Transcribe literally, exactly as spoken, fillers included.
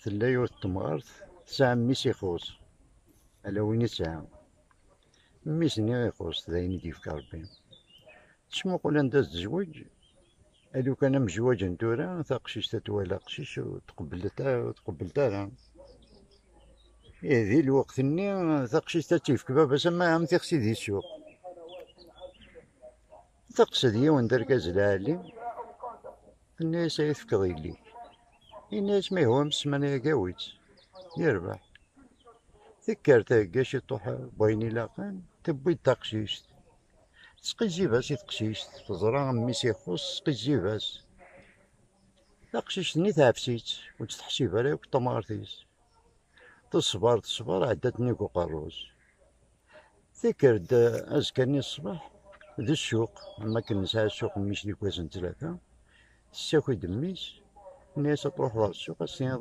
Tella yiwet n temɣart tesɛa mmi-s ixuṣ, ala win i tesɛa. Mmi-s-nni ixuṣ, d ayen i d-yefka Rebbi. Tesmuqul anda tezweǧ, alukan am zwaǧen tura, taqcict ad twali aqcic ur tqebblet ara, ur tqebblet ara. Ihi di lweqt-nni taqcict ad tt-yefk baba-s ama am tixsi di ssuq. Teqsed yiwen d argaz lɛali, tenna-yas: "Ad yi-tefkeḍ yelli-k." Yenna-yas: "Ma yehwa am ssmana-agi awi-tt, yerbeḥ." Tekker thegga ciṭuḥ n wayen ilaqen, tewwi-d taqcict. Tesqizzib-as i teqcict, teẓra mmi-s ixuṣ, tesqizzib-as. Taqcict-nni teɛfes-itt, ur tt-teḥsib ara akk d tamɣart-is. Teṣber, teṣber, ɛeddat nnig uqerru-s. Tekker-d azekka-nni ṣṣbeḥ d ssuq, am akken nesɛa ssuq mmi-s di wass n ttlata, tessaki-d mmi-s, tenna-yas: "Ad truḥeḍ ɣer ssuq, ad s-tiniḍ